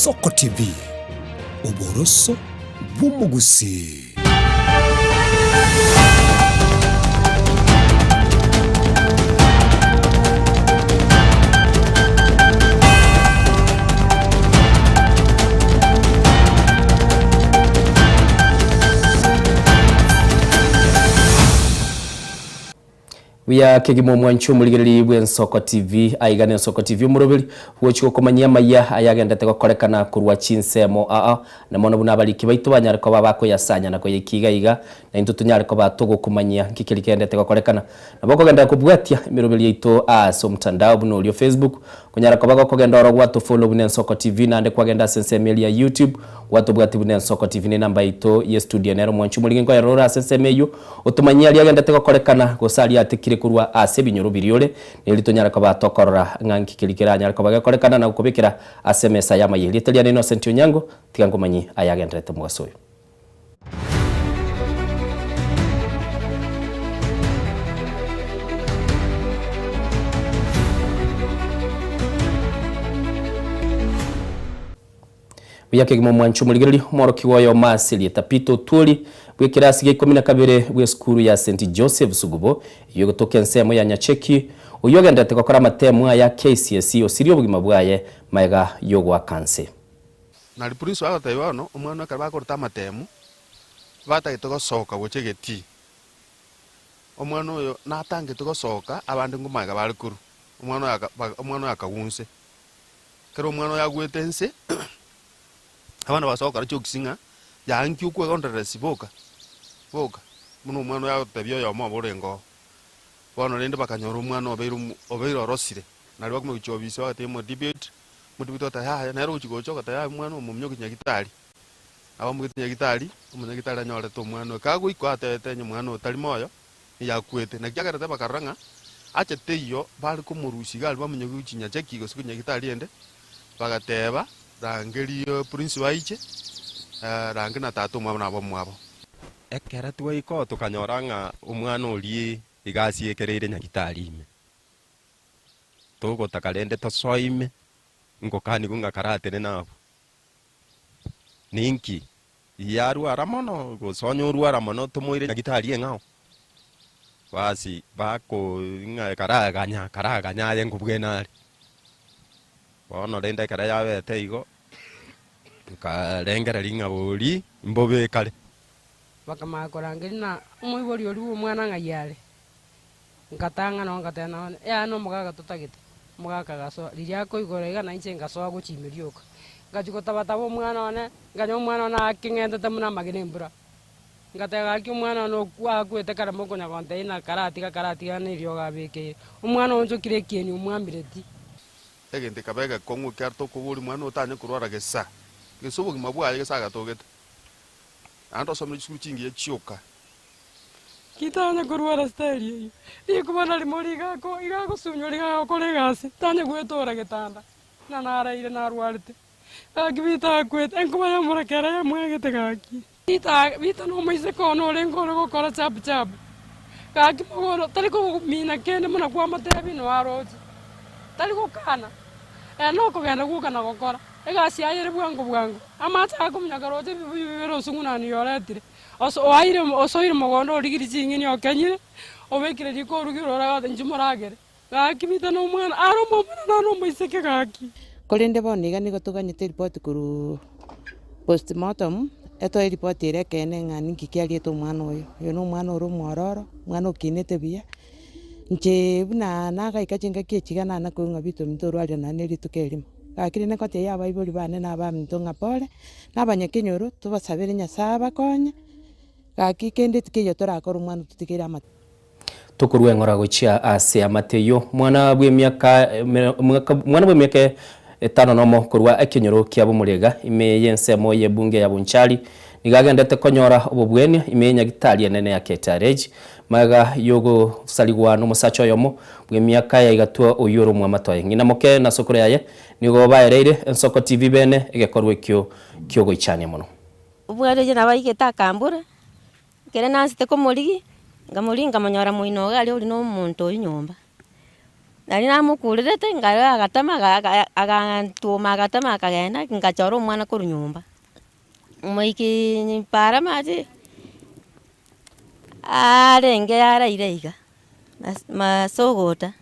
Ensoko TV, oboroso bw'omogusii. Buya kegima omwanchi omorigereria bw'Ensoko TV, aiga n'Ensoko TV omoroberi bwochia gokomanyia amaya ayagendete gokorekana korwa chinsemo aa, na mono buna abariki baito banyare koba bakoyasanya na koyaikia iga iga, naintwe tonyare koba togokomanyia nki keria kegendete gokorekana. Nabo okogenderera kobwatia emeroberi yaito ase omotandao buna oria o Facebook, Konyara koba gokogenda oro gwatofollow buna Ensoko TV naende kwagenda ase ensemo eria ya YouTube gwatobwati buna Ensoko TV ne enamba yaito ye studio nero omwanchi omorige nkoyerora ore ase ensemo eyio otomanyie aria agendete gokorekana gose aria atekire korwa ase ebinyoro biria ore neri tonyare koba tokorora ng'a nki keria keranyare koba gekorekana na gokobekera ase emesa y'amayia. Erieta riane Innocent Onyango tiga nkomanyie aya agenderete omogaso oyo. Buya kegima omwanchi omorigereria omworokigwa oyomo ase erieta Peter Otwori bw'ekerasi gia ikomi na kabere bw'esukuru ya St Joseph Sugubo eyio egotoka ensemo ya Nyacheki oyio ogendererete gokora amatemu aya KCSE osirie obogima bwaye magega yogoaka nse. Nari Prince agotebia bono omwana ekero bakorete amatemu, batagete gosoka gocha egetii, omwana oyo natangete gosoka abande ngomanyeka bare korwa, omwana oyo aka ba omwana oyo akagwa inse. Ekero omwana oyo agwete inse, abana basoa gokora jokes ng'a yaya nki okwegondereresi boka, boka, buna omwana oyo agotebia oyomo obo orenge oo. Bono rende bakanyora omwana obeire omo obeire orosire, nari bakomanya gochia obisi bagatebia omodebate. Omotebia tata yaya, nere ogochia gocha ogoteba yaya omwana omominyoki nyagitari. Abamogete nyagitari, omonyagitari anyorete omwana oyo. Kagoikwa atebete onye omwana oyo tari moyo, nigo akwete. Naki agerete bakarora ng'a ache teiyo bare komorusia iga aria bamonyoki gochia nyacheki gose gochia nyagitari ende, bagateba rangeria prince baiche, rangeria na tata omwabo na abamwabo. Ekero twaika oo tokanyora ng'a omwana oria iga asiekereire nyagitari ime. Togotaka rende tosoe ime, ngokanigwe ng'a karatenene abwo. Ninki? Yarwara mono, gose onye orwara mono tomoire nyagitari eng'ao? Basi bako ng'a karaganya karaganya aye nkobwene are. Bono rende ekero yabete igo, nkarengereria ng'a boria mbobe kare. Bakamanya korangeria na omoibori oria bw'omwana ng'ai are. Ngatang'ana oo ngateba nonye yaya nomogaka totagete, omogaka agasoa, riria akoigora iga nainche ngasoa gochia ime rioka. Ngachia gotabataba omwana one, nkanyora omwana one akeng'entete buna amagena embura. Ngateba gaki omwana one okwo akwete kare mokonya gontebia na karatiga karatiga na eriogo abekeire. Omwana oonchokire ekieni omwamireti. Egento ekaba egekong'u ekiagera tokoboria omwana oyo tanye korwara gesa, gesa obogima bwaye gesa agatogete. Naende osomire chisukuru chingiya chioka. Titanya korwara style eyio, rikuba narimo rigako iga agosunywa riga agokora egasi, tanya gwetora getanda, ng'a naraire narwarete. Gaki bitakwete, enkuba y'omorakera yamwagete gaki. Bita bita na omoiseke one orenge ore gokora chapu chapu, gaki mogondo tari komina kende buna kwamotebia inwe aroche, tari gokana, ere nokogenda gwoka na gokora, egasi yaye ere bwango bwango, amache akominyoka roche ebibuyu bibere osung'unani oyoretire. Oaire osoire mogondo origirie ching'eni okenyire, obekire riko orugire ore inchuo moragere. Gaki bita nomwana, are omomura nare omoiseke gaki. Korende bono iga nigo toganyete eripoti korwa postmortem, etoe eripoti ere ekeene ng'a ninki kiariete omwana oyo. Oyo na omwana ore omwororo, omwana okinete buya, inche buna nagaika chingaki echi iga nana koigwa ng'a bito ominto orwarire nonye na erituko erimo. Gaki rende ngotebia abaibori bane na abaminto ng'a pore, na abanyakenyoro, tobasabere Nyasaye abakonye, gaki kende tikeiyo torakore omwana ototigeire amate. Tokorua eng'ora gochia ase amate eyio. Mwana bw'emiaka mwana bw'emiaka etano nomo korwa ekenyoro kia Bomorega ime y'ensemo y'ebunge ya Bonchari nigo agendete konyora obobwenia ime y'enyagitari enene ya Ketarech magega y'ogosarigwa nomosacha oyomo bw'emiaka ya igatwa oyio ore omwamato aye. Ng'ina moke na sokoro yaye nigo baereire Ensoko TV bene egekorwa ekio kiogoichania mono. Obware oyio nabo aigete akambora, ekere nansete komorigia, nkamorigia nkamonyora moino iga aria oria na omonto oyio nyomba. Nari namokurerete, nkarora agatama aga agantuma agatama akagenda, ngachora omwana korwa nyomba. Omoikiiii para amache, arenge araire iga, mas masogota,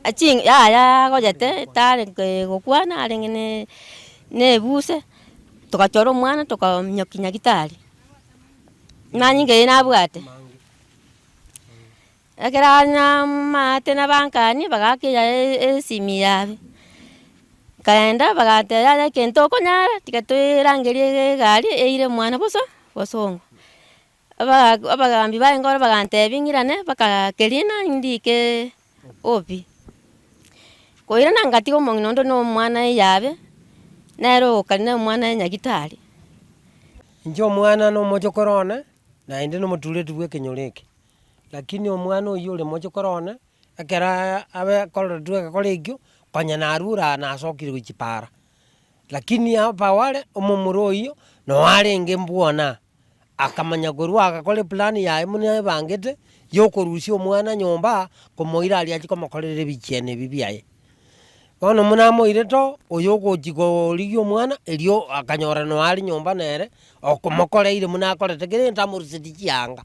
achi yaya agochete tare gokwana arenge ne na ebuse, togachora omwana tokamonyokia nyagetari, manyinga eywo nabwate. Ekero maate nabankania bagaaka esimi yabe, nkaenda bagantebia yaya egento okonyara tiga toerangerie egari eire omwana bosa bosongo. Aba abagambi barenge ororo bagantebia ng'irane mpaka kerina ndike OB. Koirana ngatiga omong'ina onde na omwana eyabe, nere ogokarina omwana nyagitari. Inche omwana na omochokoro one, naende na omotureti bwa ekenyoro eke. Lakini omwana oyio ore mochokoro one, ekero abe akoretwe egekora ekio, konya narure aa nasokire gochia paara. Lakini abaware, omomura oyio, noo arenge mbwona, akamanya korwa agakora eplan yaye buna aebangete, ya okorusia omwana nyomba, komoira aria achie komokorera ebichieni ebi biaye. Bono buna amoirete oo, oyo ogochia korigia omwana, erio akanyora noo are nyomba nere, okomokoreire buna akorete kera egento amorusetie chianga.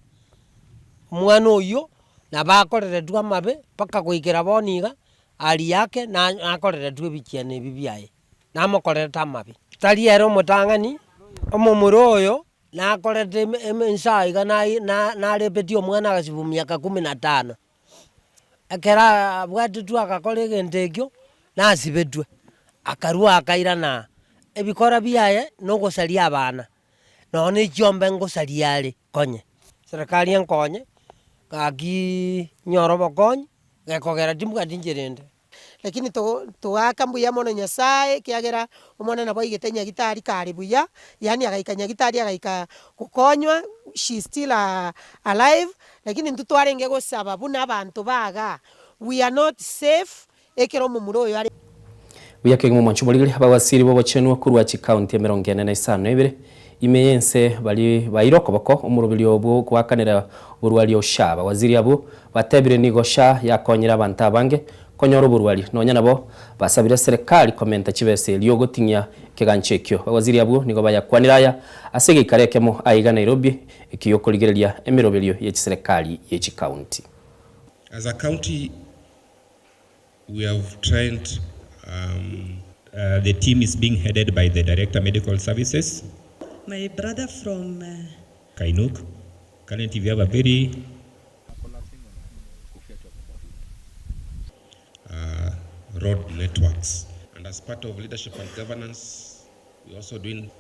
Omwana oyio nabo akoreretwe amabe mpaka goikera bono iga, aria ake na nakoreretwe ebichiani ebi biaye, namokorerete amabe. Tari ere omotang'ani, omomura oyo nakorete eme eme inse iga naye na narepetie omwana agasibwa miaka kumi na tano. Ekero abwatetwe agakora egento ekio, nasibetwe, akarwa akairana aa. Ebikora biaye nogosaria abana, nonya na echiombe ngosaria are konye. Serikali enkonye, gakiiii nyore obokonyi, gekogera timbwati nchera ende. Lakini to togaaka mbuya mono Nyasaye, ekiagera omwana nabo aigete nyagitari kare buya, yaani agaika nyagitari agaika gokonywa, she is still alive, lakini intwe twarenge gosaba buna abanto ba igaa, we are not safe ekero omomura oyo are. Buya kegima omwancho omorigereria abawasiri b'obochenu korwa chikaunti emerongo ene na isano na ibere ime y'ense baria baeire okoboko omoroberio bw'ogoakanera oborwari o SHA. Abawaziri abwo batebire nigo SHA yakonyire abanto abange konyora oborwari nonya nabo basabire eserekari komenta chibesa erio goting'ia ekegancho ekio. Abawaziri abwo nigo bayakwanire aya ase egeikaro ekemo aiga Nairobi ekio y'okorigereria emeroberio ye chiserekari ye chikaunti. As a county we have trained um. The team is being headed by the Director Medical Services. My brother from. Kainuk. Currently we have a very. Uh, road networks. And as part of leadership and governance, we're also doing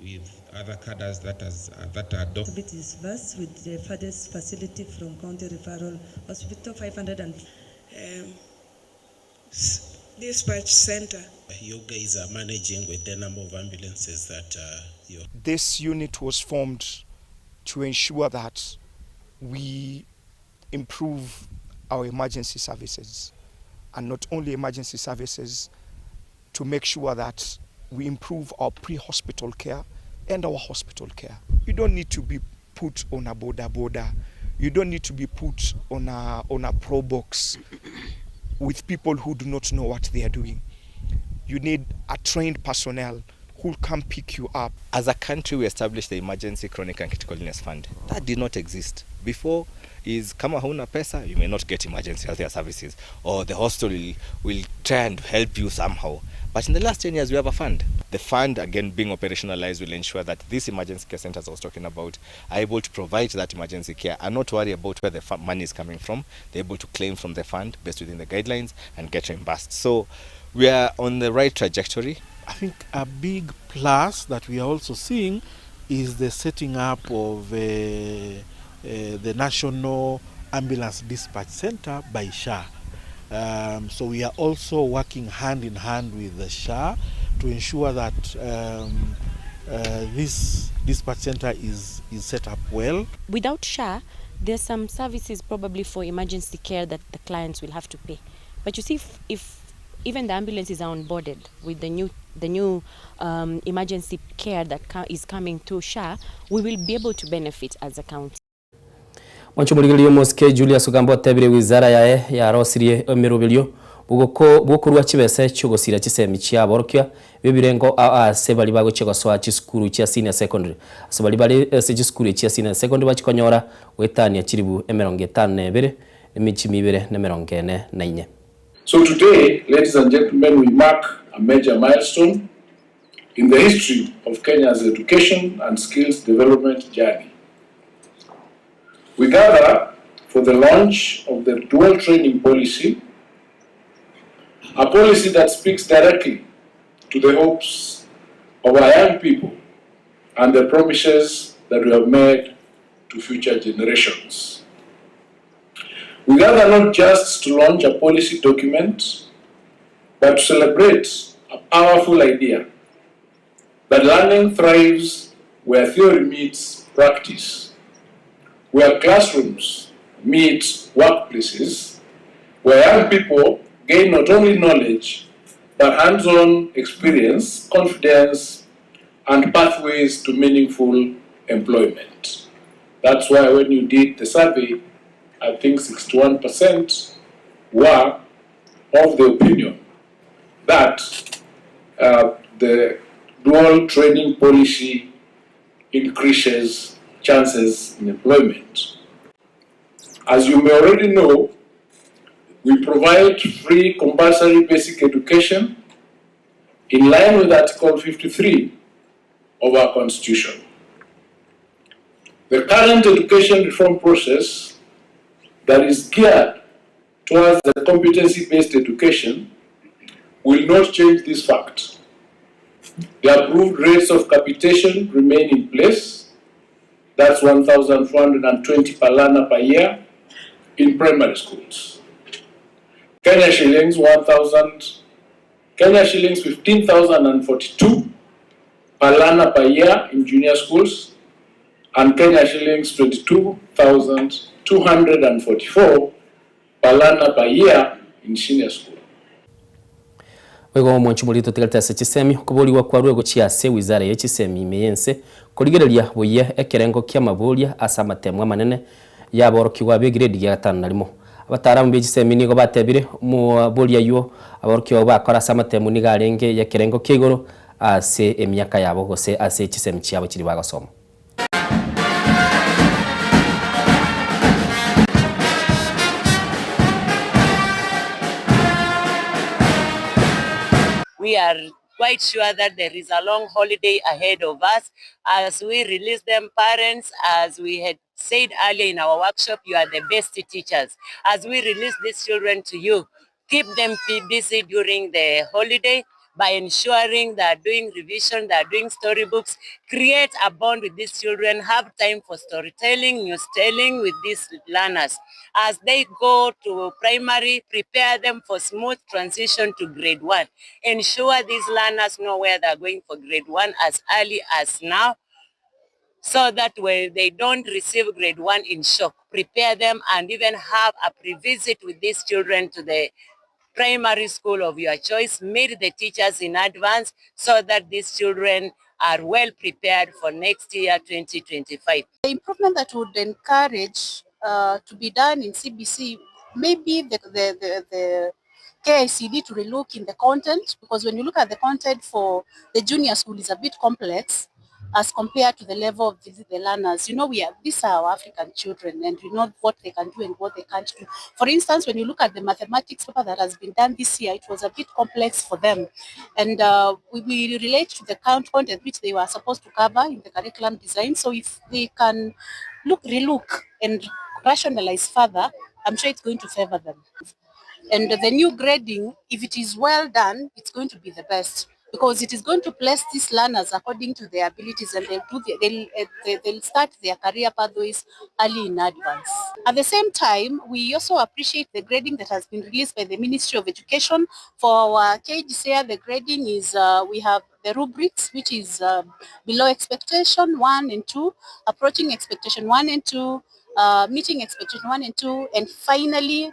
with other cadres that, has, uh, that are To be disbursed with the farthest facility from County Referral Hospital 500 and um, dispatch center. You guys are managing with the number of ambulances that uh, you This unit was formed to ensure that we improve our emergency services and not only emergency services to make sure that we improve our pre-hospital care and our hospital care. You don't need to be put on a boda boda. You don't need to be put on a, on a pro box with people who do not know what they are doing. You need a trained personnel who come pick you up. As a country, we established the Emergency Chronic and Critical Illness Fund. That did not exist before. Is kama huna pesa, you may not get emergency healthcare services, or the hospital will, will try and help you somehow. But in the last 10 years, we have a fund. The fund, again, being operationalized, will ensure that these emergency care centers I was talking about are able to provide that emergency care and not worry about where the money is coming from. They're able to claim from the fund based within the guidelines and get reimbursed. So we are on the right trajectory. I think a big plus that we are also seeing is the setting up of uh, uh, the National Ambulance Dispatch Center by SHA. Um, so we are also working hand in hand with the SHA to ensure that um, uh, this dispatch center is, is set up well. Without SHA, there's some services probably for emergency care that the clients will have to pay. But you see, if, if even the ambulances are onboarded with the new the new um, emergency care that is coming through SHA, we will be able to benefit as a county. Mwancho omorigereria omosike Julius Ogamba otebire wizara yaye yarosirie emeroberio bw'okorua chibese chi'ogosira chisemi chia aborokia b'ebirengo ao ase baria bagochia gosoa chisukuru chia senior secondary. Ase baria bare ase chisukuru chia senior secondary bachia konyora goetania chiribu 52 nemichimi ibere na 44. So today, ladies and gentlemen, we mark a major milestone in the history of Kenya's education and skills development journey. We gather for the launch of the dual training policy, a policy that speaks directly to the hopes of our young people and the promises that we have made to future generations. We gather not just to launch a policy document, but to celebrate a powerful idea that learning thrives where theory meets practice, where classrooms meet workplaces, where young people gain not only knowledge, but hands-on experience, confidence, and pathways to meaningful employment. That's why when you did the survey, I think 61% were of the opinion that the dual training policy increases chances in employment. As you may already know, we provide free compulsory basic education in line with Article 53 of our Constitution. The current education reform process that is geared towards the competency-based education will not change this fact. The approved rates of capitation remain in place. That's 1,420 per learner per year in primary schools. Kenya shillings 1,000, Kenya shillings 15,042 per learner per year in junior schools, and Kenya shillings 22,244 per learner per year in senior school. Boigo omwanchi morito tigarete ase chisemi, okoborigwa kwarure gochia ase wizara ye chisemi ime y'ense korigereria buya ekerengo ki'amaboria ase amatemo amanene y'aborokigwa b'egiredi gia gatano na rimo. Abataalamu be chisemi nigo batebire omoboria aywo aborokigwa abwo bakora ase amatemo nigo arenge y'ekerengo kia igoro ase emiaka yabo gose ase chisemi chiabo chiria bagosoma. We are quite sure that there is a long holiday ahead of us. As we release them, parents, as we had said earlier in our workshop, you are the best teachers. As we release these children to you, keep them busy during the holiday by ensuring they are doing revision, they are doing storybooks, create a bond with these children, have time for storytelling, news telling with these learners. As they go to primary, prepare them for smooth transition to grade 1. Ensure these learners know where they are going for grade 1 as early as now, so that when they don't receive grade 1 in shock. Prepare them and even have a pre-visit with these children to the primary school of your choice. Meet the teachers in advance so that these children are well prepared for next year, 2025. The improvement that would encourage to be done in CBC, maybe the KICD to relook in the content, because when you look at the content for the junior school is a bit complex as compared to the level of the learners. These are our African children and we know what they can do and what they can't do. For instance, when you look at the mathematics paper that has been done this year, it was a bit complex for them. And we relate to the content which they were supposed to cover in the curriculum design. So if they can relook and rationalize further, I'm sure it's going to favor them. And the new grading, if it is well done, it's going to be the best, because it is going to place these learners according to their abilities, and they'll start their career pathways early in advance. At the same time, we also appreciate the grading that has been released by the Ministry of Education. For our KJSEA, the grading is, we have the rubrics, which is below expectation 1 and 2, approaching expectation 1 and 2, meeting expectation 1 and 2, and finally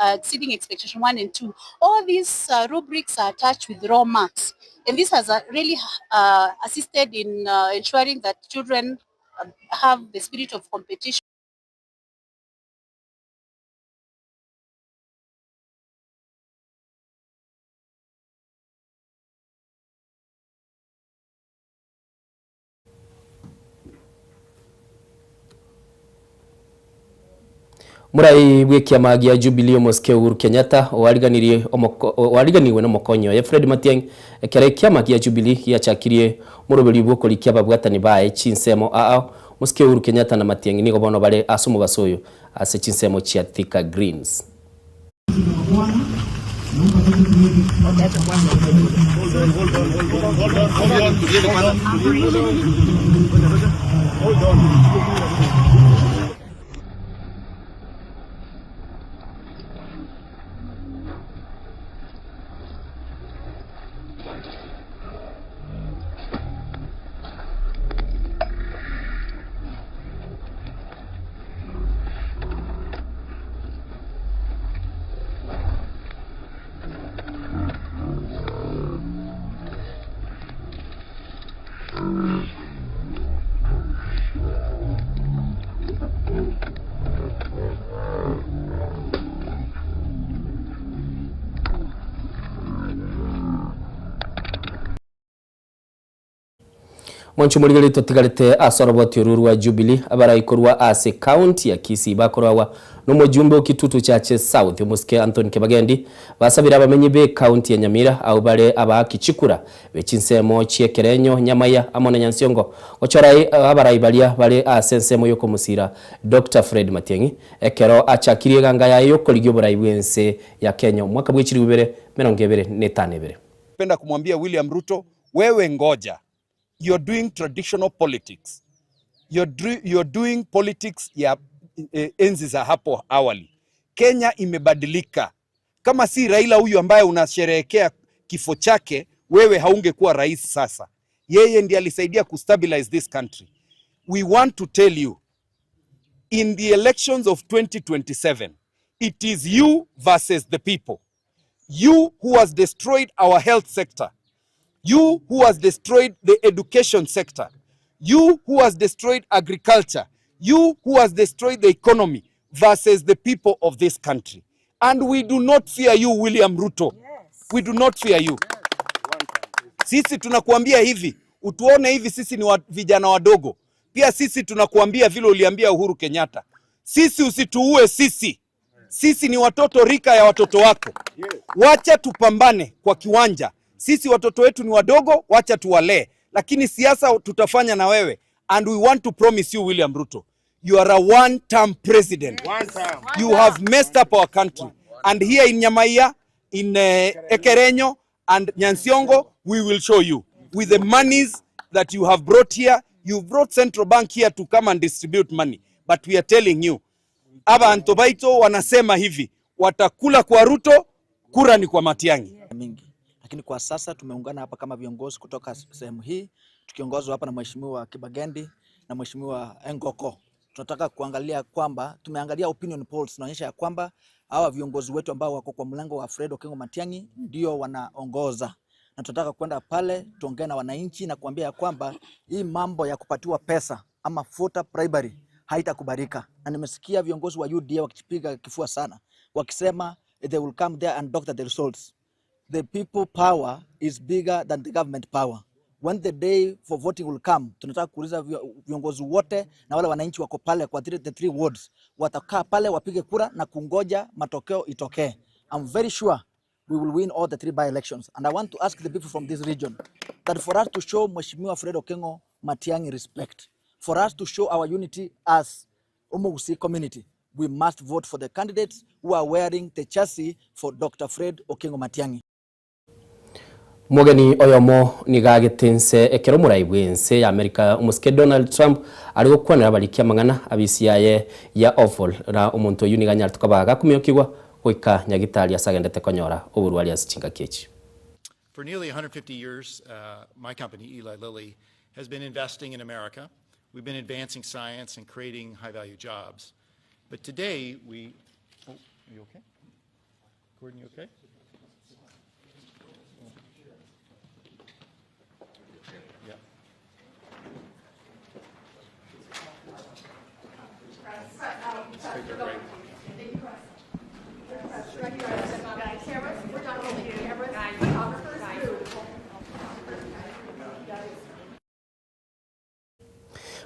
exceeding expectation 1 and 2. All these rubrics are attached with raw marks. And this has really assisted in ensuring that children have the spirit of competition. Morai bw'ekiama gia Jubilee Omosike Uhuru Kenyatta oariganirie omoko oariganigwe nomokonyi oye Fred Matiang'i ekero ekiama gia Jubilee giachakirie omoroberio bw'okorikia ababwatani baye chinsemo ao. Omosike Uhuru Kenyatta na Matiang'i nigo bono bare ase omobaso oyo ase chinsemo chia Thika Greens. Mwanche omorigereria totigarete ase oroboti oru rwa Jubilee abarai korwa ase county ya Kisii bakoragwa nomojumbe o Kitutu Chache South omosike Anthony Kibagendi basabire abamenyi be county ya Nyamira abwo bare abaaki chikura be chinsemo chi'ekerenyo Nyamaiya amo na Nyansiongo gochora abarai baria bare ase ensemo yokomosira Doctor Fred Matiang'i ekero achakirie eganga yaye yokorigia oborai bw'ense ya Kenya omwaka bwe chilifu ibere emerongo ebere na etano ebere. Penda kumwambia William Ruto, wewe ngoja, you're doing traditional politics, you're doing politics ya enzi za hapo awali. Kenya imebadilika. Kama si Raila huyu ambaye unasherehekea kifo chake, wewe haungekuwa rais sasa. Yeye ndiye alisaidia kustabilize this country. We want to tell you, in the elections of 2027, it is you versus the people. You who has destroyed our health sector, you who has destroyed the education sector, you who has destroyed agriculture, you who has destroyed the economy versus the people of this country. And we do not fear you, William Ruto. Yes. We do not fear you. Sisi tunakuambia hivi, utuone hivi sisi ni vijana wadogo. Pia sisi tunakuambia vile uliambia Uhuru Kenyatta. Sisi usituue sisi. Sisi ni watoto rika ya watoto wako. Wacha tupambane kwa kiwanja. Sisi watoto wetu ni wadogo, wacha tuwalee. Lakini siasa tutafanya na wewe. And we want to promise you, William Ruto, you are a one-term president. One term. You have messed up our country. And here in Nyamaiya, in Ekerenyo and Nyansiongo, we will show you. With the monies that you have brought here, you brought Central Bank here to come and distribute money. But we are telling you, abantu baito wanasema hivi, watakula kwa Ruto, kura ni kwa Matiang'i. Mingi. Lakini kwa sasa tumeungana hapa kama viongozi kutoka sehemu hii, tukiongozwa hapa na Mheshimiwa Kibagendi na Mheshimiwa Engoko. Tunataka kuangalia kwamba tumeangalia opinion polls inaonyesha ya kwamba hawa viongozi wetu ambao wako kwa mlango wa Fred Okengo Matiang'i ndio wanaongoza. Na tunataka kwenda pale tuongee na wananchi na kuambia ya kwamba hii mambo ya kupatiwa pesa ama voter bribery haitakubalika. Na nimesikia viongozi wa UDA wakipiga kifua sana wakisema they will come there and doctor the results. The people power is bigger than the government power. When the day for voting will come, tunataka kuuliza viongozi wote na wale wananchi wako pale kwa the three wards, watakaa pale wapige kura na kungoja matokeo itokee. I'm very sure we will win all the three by-elections. And I want to ask the people from this region that for us to show Mheshimiwa Fred Okengo Matiang'i respect, for us to show our unity as Omogusii community, we must vote for the candidates who are wearing the chassis for Dr. Fred Okengo Matiang'i. Omogeni oyomo nigo agete ense ekero omorai bw'ense ya America omosike Donald Trump are gokwanera abariki amang'ana abisi yaye ya Oval na omonto oyio nigo anyarete koba gakomiokigwa goika nyagitari ase agendete konyora oborwari ase chingaki echi. For nearly 150 years, my company, Eli Lilly, has been investing in America. We've been advancing science and creating high-value jobs. But today, we... Oh, are you okay? Gordon, you okay? Yeah. Take a break.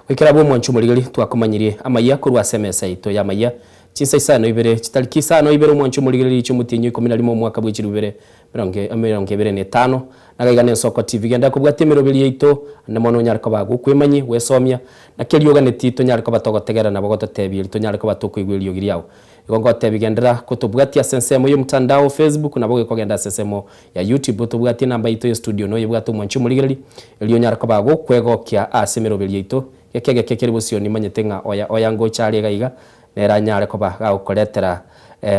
Goikera abwo omwancho omorigeri twakomanyirie amaiya korwa ase emesa yaito y'amaiya. Chinsa isano ibere, chitariki isano ibere omwancho omorigereria chi'omotienyi o ikomi na rimo omwaka bwe chilifu ibere emerongo ebere na etano, nagaiga nensoko TV. Genda kobwatia emeroberi yaito, ande mono onyare koba gokwemanyia, gwesomia, naki erioganeti tonyare koba togotegerera nabo gototebia eri tonyare koba tokoigwa eriogi riao. Igo ngotebia genderera kotobwatia ase ensemo y'omotandao Facebook nabo gekogenda ase ensemo ya YouTube otobwatie enamba yaito ya studio noyebwate omwanchi omorigereria erio onyare koba gokwegokia ase emeroberi yaito geke geke kere bosio nimanyete ng'a oya oya ngocha are iga iga nere anyare koba gagokoretera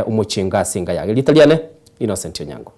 omochengo ase enka yaye. Erieta riane Innocent Onyango.